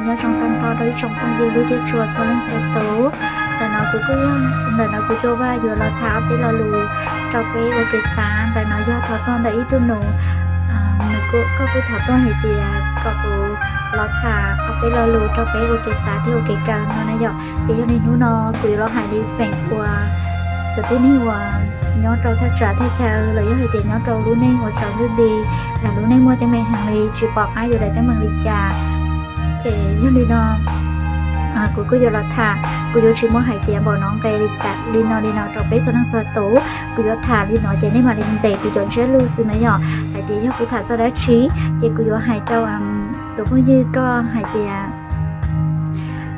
Nyob zoo tag nrho rau ib tsoom phooj ywg hlub thiab tshua txhua leej txhua tus. Ntawm no kuv kuj yog, ntawm no kuv Cuaj Vaj yuav los tham ob peb lo lus rau peb ua kev xav. Ntawm no yog thov tuaj ntawm ib tug nus, nws kuj, koj kuj thov tuaj hais tias kom kuv los tham ob peb lo lus rau peb ua kev xav thiab ua kev kawm no na yom. Ces yog li hnub no kuv yuav los hais li feem uas cov tib neeg uas nyob rau thaj tsam thaj chaw los yog hais tias nyob rau lub neej uas tsaus ntuj nti, yog lub neej muaj teeb meem heev li tsis pom qab yuav daim teeb meem li cas. Ces yog li no kuv kuj yuav los tham, kuv yuav tsis muaj hais tias npaum no nqe li cas li no li no rau peb txhua leej txhua tus. Kuv yuav tham li no ces nej mam li ntes kuv cov ntsiab lus xwb na yom. Hais tias yog kuv tham txog dab tsi ces kuv yuav hais rau tus phooj ywg koj hais tias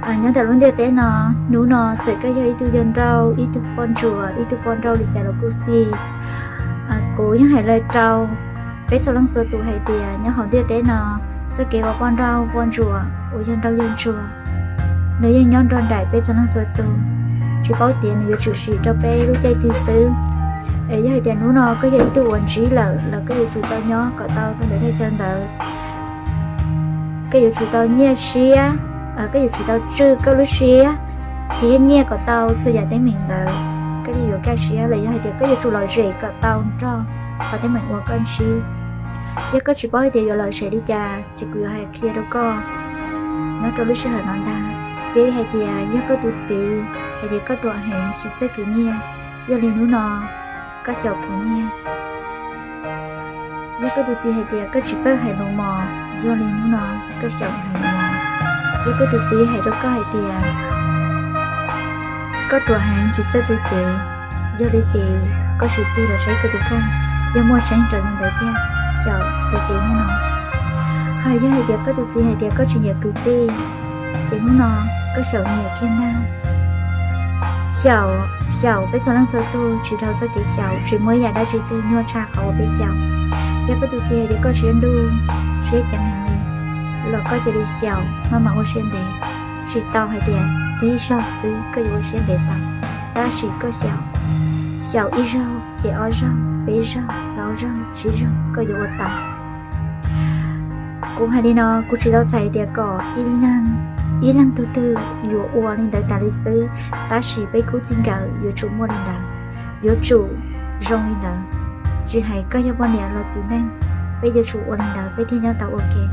nyob ntawm lub ntiaj teb no, hnub no txawm koj yog ib tug yawg nrauj, ib tug poj ntsuam, ib tug poj nrauj li cas los kuj xij, kuv yeej hais lawm rau peb txhua leej txhua tus hais tias nyob hauv ntiaj teb no, txoj kev ua poj nrauj poj ntsuam, ua yawg nrauj yawg ntsuag, nws yeej nyob nrog nraim peb txhua leej txhua tus, tsis paub tias nws yuav tshwm sim rau peb lub caij twg xwb. Es yog hais tias hnub no koj yog ib tug uas ntsib lawm los koj yuav tsum tau nyob kom tau rau ntawm thaj chaw ntawd. Koj yuav tsum tau nyiaj siab, koj yuav tsum tau tswj koj lub siab, thiab nyiaj kom tau txhua yam teeb meem ntawd. Koj thiaj yuav kaj siab los yog hais tias koj yuav tsum lom zem kom tau nrog qhov teeb meem uas koj ntsib. Yog koj tsis paub hais tias yuav lom zem li cas ces kuv yuav hais qhia rau koj nyob rau lub sij hawm no ntag. Piav li hais tias yog koj tus txiv hais tias koj ruam heev tsis txawj khwv nyiaj, yog li hnub no koj xyaum khwv nyiaj. Yog koj tus txiv hais tias koj tsis txawj hais lus mos, yog li hnub no koj xyaum hais lus mos. Yog koj tus txiv hais rau koj hais tias koj ruam heev tsis txawj tu cev, yog li ces koj sim tig los saib koj tus kheej, yog muaj tseeb raws li ntawd tiag, xyaum tus cev hnub no. Hos yog hais tias koj tus txiv hais tias koj tsis nyiam kwv tij, ces hnub no koj xyaum nyiam kiag ntag. Xyaum, xyaum peb txhua leej txhua tug tsis dhau txoj kev xyaum, tsis muaj ib yam dab tsi twg nyuaj tshaj qhov uas peb xyaum. Yog koj tus txiv hais tias koj siab ntuj siab ceev heev li, los koj cia li xyaum maj mam ua siab ntev. Tsis tau hais tias tib zaug xwb koj yuav ua siab ntev tau, tab sis koj xyaum, xyaum ib zaug ces ob zaug, peb zaug, plaub zaug, tsib zaug koj yuav ua tau. Kuv hais li no kuv tsis tau txhais tias kom ib leeg tug twg yuav ua li ntawd tas li xwb, tab sis peb khub txij nkawm yuav tsum muaj li ntawd, yuav tsum zoo li ntawd. Tsis hais koj yog poj niam los txiv neej, peb yuav tsum ua li ntawd peb thiaj nyob tau ua ke.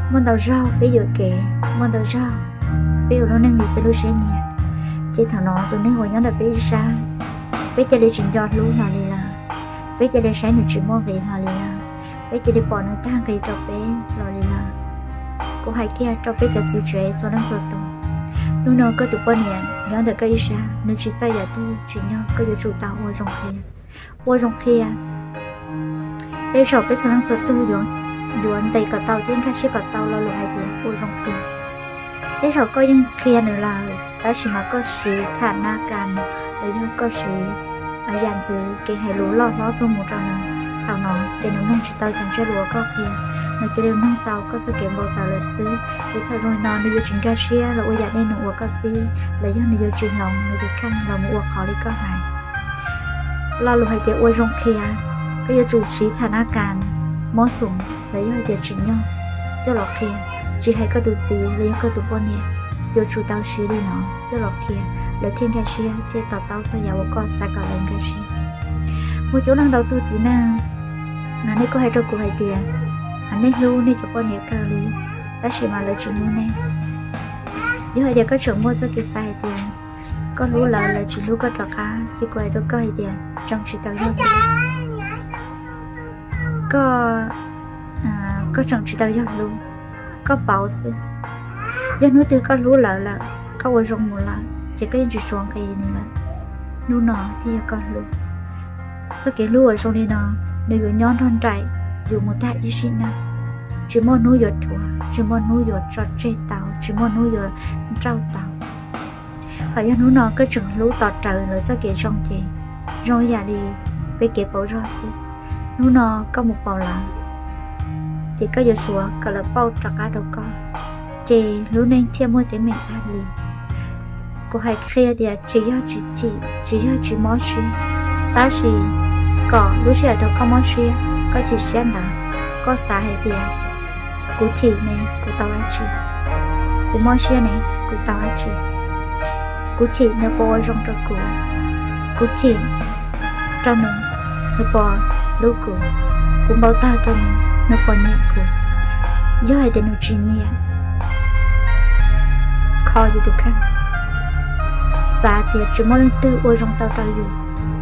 Muaj ntau zaug peb yuam kev, muaj ntau zaug peb ua lub neej li peb lub siab nyiam, ces thaum no tus neeg uas nyob ntawm peb ib sab, peb cia li tsis nco hlub hlo li lawm, peb cia li saib nws tsis muaj nqis hlo li lawm, peb cia li pom nws tag nqis rau peb los li lawm. Kuv hais kiag rau peb cov txiv tsev txhua leej txhua tus, hnub no koj tus poj niam nyob ntawm koj ib sab, nws tsis txawj yam twg tsim nyog koj yuav tsum tau ua zoo qhia. Ua zoo qhia. Tej zaum peb txhua leej txhua tug yuav ntes kom tau thiab nkag siab kom tau lo lus hais tias ua zoo qhia. Tej zaum koj yeej qhia nws lawm tab sis mas koj siv tham nab kas los yog koj siv yam ntxwv kev hais lus loj hlob tuaj mus rau nws, thaum no ces nws mloog tsis tau cov ntsiab lus uas koj qhia, nws cia li mloog tau koj txoj kev npau taws lawm xwb. Ces thaum zoo li no nws yuav tsis nkag siab los ua yam dej num uas koj txib, los yog nws yuav tsis hloov nws tus kheej los mus ua qhov li koj hais. Lo lus hais tias ua zoo qhia, koj yuav tsum siv tham nab kas, mob xoom los yog hais tias tsim nyog coj los qhia. Tsis hais koj tus txiv los yog koj tus poj niam, yuav tsum tau siv li no coj los qhia, lawv thiaj nkag siab thiaj to taub txog yam uas koj xav kom lawv nkag siab. Muaj coob leej ntau tus txiv neej, nej kuj hais rau kuv hais tias nej hlub nej cov poj niam kawg li, tab sis mas lawv tsis hlub nej. Yog hais tias koj tseem muaj txoj kev xav hais tias koj hlub lawv, lawv tsis hlub koj rov qab, ces kuv hais rau koj hais tias tseem tsis tau yog hlub. Koj, koj tseem tsis tau yog hlub, koj pauv xwb. Yog hnub twg koj hlub lawv lawm, koj ua zoo mus lawm, ces koj yeej tsis suav nqi nws lawm. Hnub no thiaj yog koj hlub. Txoj kev hlub uas zoo li no, nws yuav nyob nrog nraim yus mus tag ib sim neej. Tsis muaj hnub yuav dhuav, tsis muaj hnub yuav tso tseg tau, tsis muaj hnub yuav nrauj tau. Hos yog hnub no koj tseem hlub tos rawv lawv txoj kev zoo ces zoo ib yam li peb kev pauv zog xwb. Hnub no koj mus pauv lawv, ces koj yuav suav kom lawv pauj rov qab rau koj, ces lub neej thiaj muaj teeb meem tag li. Kuv hais qhia tias tsis yog tsis chim, tsis yog tsis mob siab, tab sis kom lub sij hawm rau koj mob siab, koj chim siab ntawd, koj xav hais tias Kuv chim ne, kuv tau dab tsi? Kuv mob siab ne, kuv tau dab tsi? Kuv chim nws puas ua zoo rau kuv? Kuv chim rau nws, nws puas hlub kuv? Kuv npau taws rau nws, nws puas nyiam kuv? Yog hais tias nws tsis nyiam, kho yus tus kheej. Xav tias tsis muaj leej twg ua zoo tau rau yus,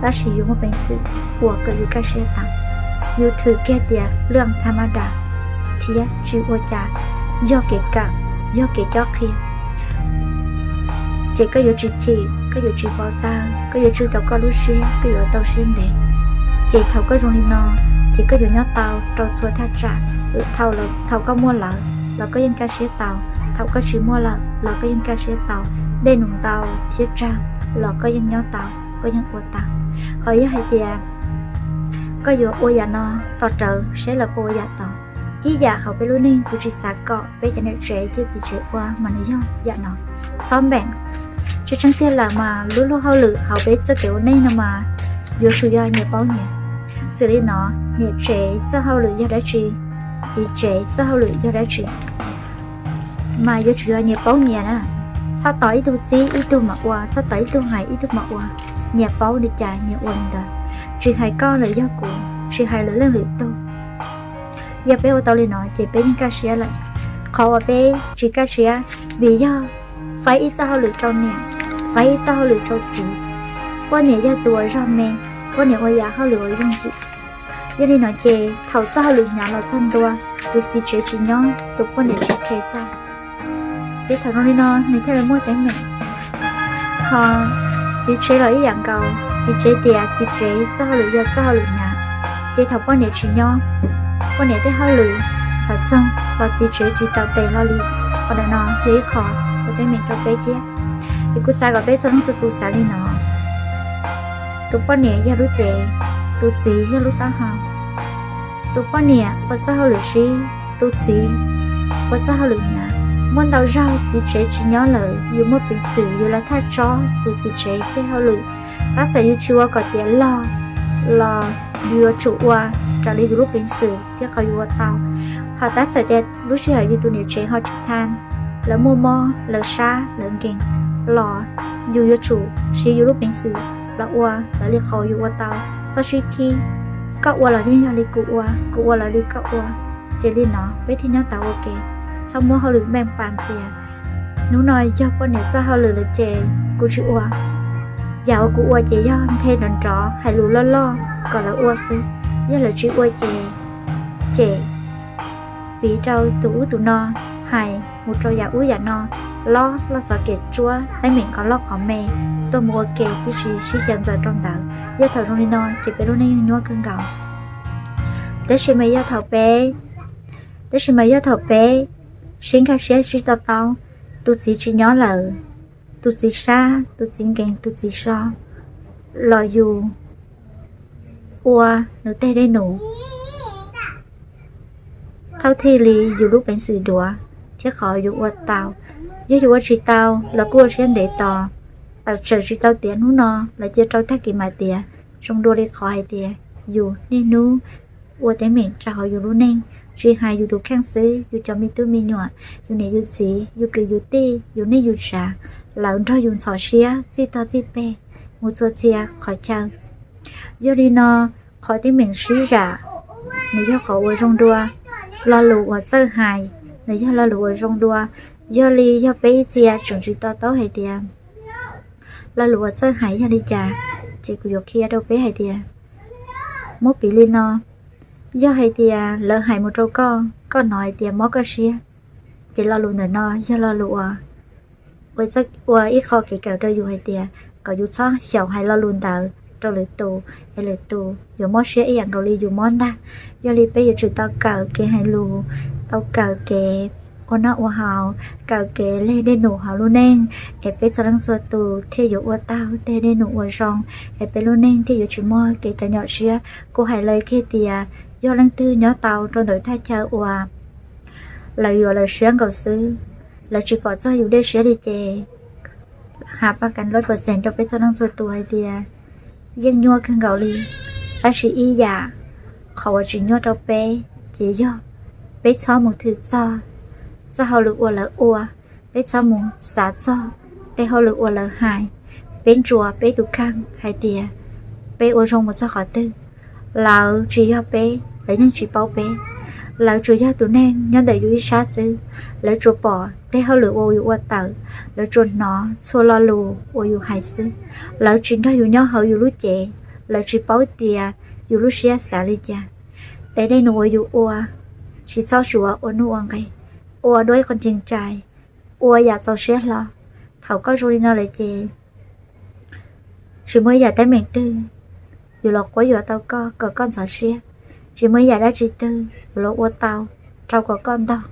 tab sis yus muaj peev xwm ua kom yus kaj siab tau. Yus thwm kiag tias lwj tham ma das thiab tsis ua cas, yog kev kawm, yog kev cob qhia. Ces koj yuav tsis chim, koj yuav tsis npau taws, koj yuav tswj tau koj lub siab, koj yuav tau siab ntev. Ces thaum koj zoo li no, ces koj yuav nyob tau rau txhua thaj tsam. Thaum, thaum koj muaj lawm los koj yeej kaj siab tau, thaum koj tsis muaj lawm los koj yeej kaj siab tau. Dej num ntau thiab tsawg los koj yeej nyob tau, koj yeej ua tau. Ho yog hais tias koj yuav ua yam no tos rawv seb lawv puas ua yam tod. Ib yam hauv peb lub neej kuv tsis xav kom peb cov niam tsev thiab txiv tsev ua mas nws yog yam no. Txhob npeem. Tseeb tseeb tiag lawm mas lub luag hauj lwm hauv peb txoj kev ua neej no mas yuav tsum yog nyias paub nyias. Xws li no, niam tsev txoj hauj lwm yog dab tsi, txiv tsev txoj hauj lwm yog dab tsi, mas yuav tsum yog nyias paub nyias na. Txhob tos ib tug txib ib tug mam ua, txhob tos ib tug hais ib tug mam ua. Nyias paub li cas nyias ua li ntawd. Tsis hais koj los yog kuv, tsis hais lwm leej lwm tug. Yog peb ua tau li no ces peb yeej kaj siab lawm. Qhov uas peb tsis kaj siab vim yog faib ib txoj hauj lwm rau niam, faib ib txoj hauj lwm rau txiv. Poj niam yog tus uas zog me, poj niam ua yam hauj lwm uas yooj yim. Yog li no ces thaum txoj hauj lwm hnyav los txog ntua, tus txiv tsev tsis nyob, tus poj niam tsis khe txog. Ces thaum zoo li no nws thiaj li muaj teeb meem. Ho txiv tsev los ib yam nkaus, txiv tsev tias txiv tsev txoj hauj lwm yog txoj hauj lwm hnyav, ces thaum poj niam tsis nyob, poj niam tej hauj lwm txhawv txoog los txiv tsev tsis tau tes hlo li. Qhov ntawm no yog ib qho ua teeb meem rau peb thiab. Es kuv xav kom peb txhua leej txhua tus xav li no. Tus poj niam yog lub cev, tus txiv yog lub taub hau. Tus poj niam ua txoj hauj lwm sib, tus txiv ua txoj hauj lwm hnyav. Muaj ntau zaug txiv tsev tsis nyob lawm, yus muaj peev xwm yus lawv thaj tsob tus txiv tsev tej hauj lwm. Tab txawm yus tsis ua kom tiav log los yus yuav tsum ua raws li yus lub peev xwm thiab qhov yus ua tau. Ho tab txawm tias lub sij hawm yus tus niam tsev ho tsis tham, lawv muaj mob, lawv sab, lawv nkees los yus yuav tsum siv yus lub peev xwm los ua raws li qhov yus ua tau. Txhob sib khib, koj ua los yeej yog li kuv ua, kuv ua los li koj ua. Ces li no peb thiaj nyob tau ua ke. Txhob muab hauj lwm npeej pas tias hnub no yog poj niam txoj hauj lwm lawm ces kuv tsis ua. Yam uas kuv ua ces yog nthe nrov nrov, hais lus loj loj kom lawv ua xwb. Yog lawv tsis ua ces, ces piv rau tus ub tus no, hais mus rau yam ub yam no, lob los xav kev tsuab teeb meem qhov loj qhov me tuaj mus ua ke tib si sib xyaw ntxaws rau ntawd. Yog thaum zoo li no ces peb lub neej yeej nyuaj kawg nkaus. Tab sis mas yog thaum peb, tab sis mas yog thaum peb sib nkag siab sib to taub, tus txiv tsis nyob lawm, tus txiv sab, tus txiv nkees, tus txiv so, los yus ua nws tej dej num thawj thij li yus lub peev xwm duav thiab qhov yus ua tau. Yog yus ua tsis tau los kuj ua siab ntev tos, tawm tsam tsis tau tiav hnub no los cia rau tag kis mam tiav. Zoo dua li qhov hais tias yus niaj hnub ua teeb meem rau hauv yus lub neej, tsis hais yus tus kheej xwb, yus cov me tub me nyuam, yus niam yus txiv, yus kwv yus tij, yus neej yus tsav, lawv nrog yus ntxhov siab txij tog txij peg mus txhua txhia qhov chaw. Yog li no, qhov teeb meem sib zam nws yog qhov uas zoo dua, lo lus uas txawj hais nws yog lo lus uas zoo dua. Yog li yog peb ib txhia tseem tsis to taub hais tias lo lus uas txawj hais yog li cas, ces kuv yuav qhia rau peb hais tias, muab piv li no, yog hais tias lawv hais mus rau koj, koj hnov hais tias mob koj siab, ces lo lus ntawm no yog lo lus uas ua ib qho kev kawm rau yus hais tias kom yus txhob xyaum hais lo lus ntawd rau lwm tus, es lwm tus yuav mob siab ib yam nkaus li yus mob ntag. Yog li peb yuav tsum tau kawm kev hais lus, tau kawm kev ua noj ua haus, kawm kev leg dej num hauv lub neej, es peb txhua leej txhua tus thiaj yuav ua tau tej dej num uas zoo, es peb lub neej thiaj yuav tsis muaj kev cov nyom siab. Kuv hais lawv kiag tias yog leej twg nyob tau rau ntawm thaj chaw uas lawv yuav lawv siab nkaus xwb, lawv tsis pom txog yus dej siab li ces has pab kas lab percent rau peb txhua leej txhua tus hais tias yeej nyuaj kawg nkaus li. Tab sis ib yam, qhov uas tsis nyuaj rau peb ces yog Peb txhob mus thwm txog txoj hauj lwm uas lawv ua, peb txhob mus xav txog tej hauj lwm uas lawv hais. Peb ntsuas peb tus kheej hais tias peb ua zoo mus txog qhov twg. Lawv tsis yog peb, lawv yeej tsis paub peb. Lawv tsuas yog tus neeg nyob ntawm yus ib sab xwb. Lawv tsuas pom tej hauj lwm uas yus ua tawm, lawv tsuas hnov txhua lo lus uas yus hais xwb. Lawv tsis nrog yus nyob hauv yus lub cev, lawv tsis paub tias yus lub siab xav li cas. Tej dej num uas yus ua, tsis txhob suav ua nuj ua nqis, ua dua ib qho ntseeg cai, ua yam txaus siab hlo. Thaum koj zoo li no lawm ces tsis muaj ib yam teeb meem twg yuav los quab yuam tau koj kom koj ntxhov siab. Tsis muaj ib yam dab tsi twg yuav los ua tau rau kom koj ntog.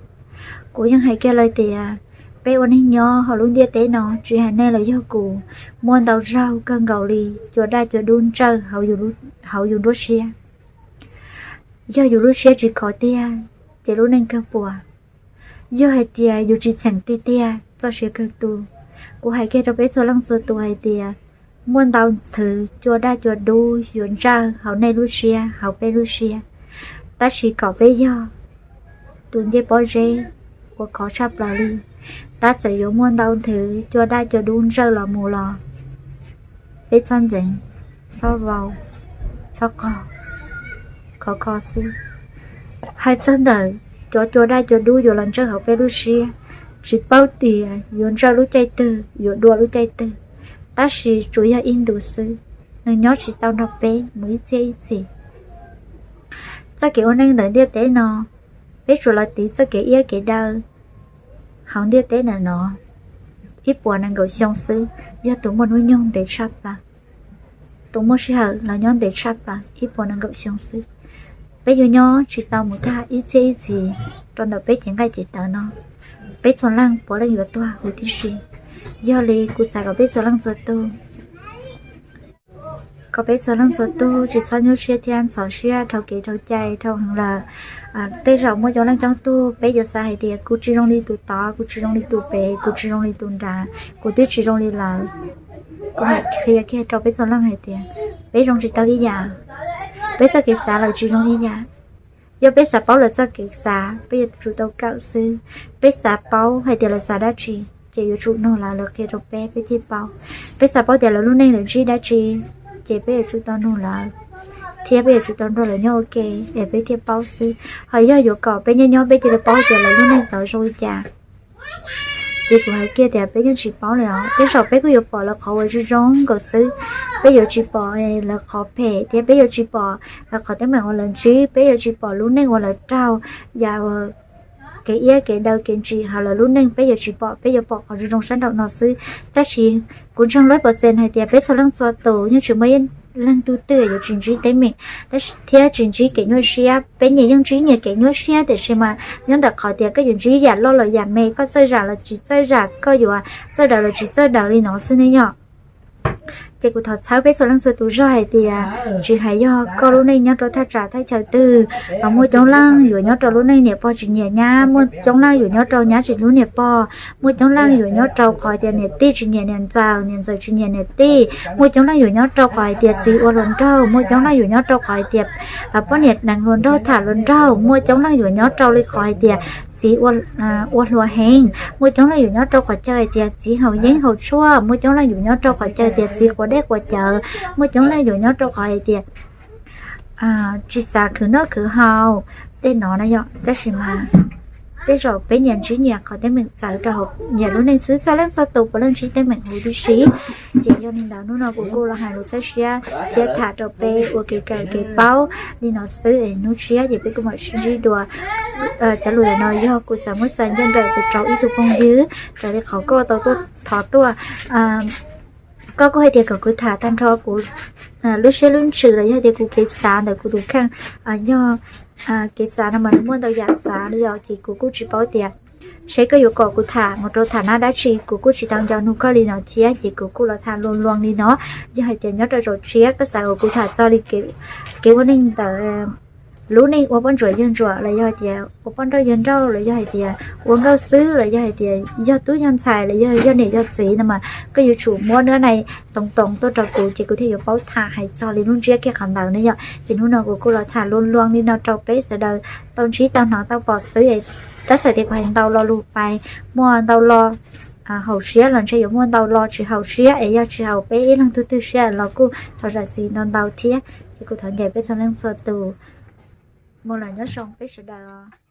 Kuv yeej hais kiag lawm tias peb ua neeg nyob hauv lub ntiaj teb no, tsis hais nej los yog kuv, muaj ntau zaug kawg nkaus li cua daj cua dub ntsawj hauv yus nruab siab. Yog yus lub siab tsis khov tiag, ces lub neej kawg puas. Yog hais tias yus tsis txheem tiag tiag, txoj sia kawg tu. Kuv hais kiag rau peb txhua leej txhua tus hais tias muaj ntau ntxhwv cua daj cua dub yuav ntsawj hauv nej lub siab, hauv peb lub siab, tab sis kom peb yog tus ncej pob zeb uas khov tshaj plaws li. Tab txawm yuav muaj ntau ntxhwv cua daj cua dub ntsawj los mus los peb txhob ntxeev, txhob vau, txhob qog, khov kho xwb. Hais txog ntawm cov cua daj cua dub yuav los ntsawj hauv peb lub siab, tsis paub tias yuav ntsawj lub caij twg, yuav dua lub caij twg, tab sis tsuas yog ib ntus xwb, nws nyob tsis tau nrog peb mus ib txhiab ib txhis. Txoj kev ua neej ntawm ntiaj teb no, peb tsuas los tiv txoj kev iab kev daw hauv ntiaj teb ntawm no ib puas nees nkaum xyoo xwb, yog tus muaj hnub nyoog ntev tshaj plaws, tus muaj sij hawm los nyob ntev tshaj plaws ib puas nees nkaum xyoo xwb. Peb yuav nyob tsis tau mus tag ib txhiab ib txhis rau ntawm peb cev nqaij cev tawv no. Peb txhua leej puav leej yuav tuag huv tib si. Yog li kuv xav kom peb txhua leej txhua tus, kom peb txhua leej txhua tus tsis txhob nyuaj siab thiab ntxhov siab dhau kev dhau cai dhau heev lawm. Tej zaum muaj coob leej coob tug peb yuav xav hais tias kuv tsis zoo li tus tod, kuv tsis zoo li tus pem, kuv tsis zoo li tus nrad, kuv twb tsis zoo li lawv. Kuv hais qhia kiag rau peb txhua leej hais tias peb zoo tsis tau ib yam, peb txoj kev xav lawm tsis zoo ib yam. Yog peb xav paub lawv txoj kev xav, peb yuav tsum tau kawm xwb. Peb xav paub hais tias lawv xav dab tsi, ces yuav tsum nug lawv, lawv qhia rau peb, peb thiaj paub. Peb xav paub tias lawv lub neej lawv ntsib dab tsi, ces peb yuav tsum tau nug lawv, thiab peb yuav tsum tau nrog lawv nyob ua ke, es peb thiaj paub xwb. Ho yog yuav kom peb nyob nyob peb cia li paub tias lawv lub neej tod zoo li cas, ces kuv hais kiag tias peb yeej tsis paub li os. Tej zaum peb kuj yuav pom lawv qhov uas zoo zoo nkaus xwb, peb yuav tsis pom lawv qhov phem, thiab peb yuav tsis pom qhov teeb meem uas lawv ntsib, peb yuav tsis pom lub neej uas lawv raug, yam kev iab kev daw kev ntsim hauv lawv lub neej peb yuav tsis pom, peb yuav pom qhov zoo zoo sab nraum no xwb. Tab sis kuv ntseeg lawm percent hais tias peb txhua leej txhua tus yeej tsis muaj ib leej tug twg yuav tsis ntsib teeb meem thiab tsis ntsib kev nyuaj siab. Peb nyias yeej ntsib nyias kev nyuaj siab, tiam sis mas nyob ntawm qhov tias koj yuav ntsib yam loj los yam me, koj txawj zam los tsis txawj zam, koj yuav txawj daws los tsis txawj daws li no xwb ne yom. Ces kuv thov txhawb peb txhua leej txhua tus zog hais tias tsis hais yog koj lub neej nyob rau thaj tsam thaj chaw twg, muaj coob leej yuav nyob rau lub neej niam pog tsis nyiam nyab, muaj coob leej yuav nyob rau nyab tsis hlub niam pog, muaj coob leej yuav nyob rau qhov tias niam tij tsis nyiam niam ntxawm, niam ntxawm tsis nyiam niam tij, muaj coob leej yuav nyob rau qhov hais tias txiv ua hluas nraug, muaj coob leej yuav nyob rau qhov hais tias poj niam deev hluas nraug tham hluas nraug, muaj coob leej yuav nyob rau li qhov hais tias txiv ua hluas heev, muaj coob leej yuav nyob rau qhov chaw hais tias txiv haus yeeb haus tshuaj, muaj coob leej yuav nyob rau qhov chaw hais tias txiv quav dej quav cawv, muaj coob leej yuav nyob rau qhov hais tias tsis xav khwv noj khwv haus tej no na yom. Tab sis mas tej zaum peb nyias ntsib nyias qhov teeb meem txawv rau hauv nyias lub neej xwb, txhua leej txhua tus puav leej ntsib teeb meem huv tib si. Ces yog li ntawd hnub no kuv kuj los hais lus txawj siab thiab tham rau peb ua kev kawm kev paub li no xwb es hnub tshiab ces peb kuj mam sib ntsib dua. Cov lus no yog kuv xav muab xa ncaj nraim rau ib tug phooj ywg raws li qhov koj tau tuaj thov tuaj. Koj kuj hais tias kom kuv tham tag nrho kuv lub siab lub ntsws los yog tias kuv kev xav ntawm kuv tus kheej. Yog kev xav no mas nws muaj ntau yam xav li os, ces kuv kuj tsis paub tias seb koj yuav kom kuv tham mus rau tham nab dab tsi, kuv kuj tsis tau nco nug koj li no thiab, ces kuv kuj los tham luag luag li no. Yog hais tias nyob rau zaum tshiab koj xav kom kuv tham txog li kev ua neej ntawm lub neej ua poj ntsuam yawg ntsuam los yog hais tias ua poj nrauj yawg nrauj los yog hais tias ua nkauj xwb los yog hais tias yog tub yog ntxhais los yog yog niam yog txiv no mas koj yuav tsum muab nab nai toov toov tuaj rau kuv ces kuv thiaj yuav paub tham hais txog li lub ntsiab kiag qhov ntawd ne yom. Ces hnub no kuv kuj los tham luag luag li no rau peb sawv daws tau ntsib tau hnov tau pom xwb. Tab txawm tias kuv hais ntau lo lus pais muaj ntau lo haum siab los ntshe yuav muaj ntau lo tsis haum siab es yog tsis haum peb ib leeg tug twg siab los kuj thov zam txim ntau ntau thiab. Ces kuv thov ncaim peb txhua leej txhua tus mus los nyob zoo peb sawv daws.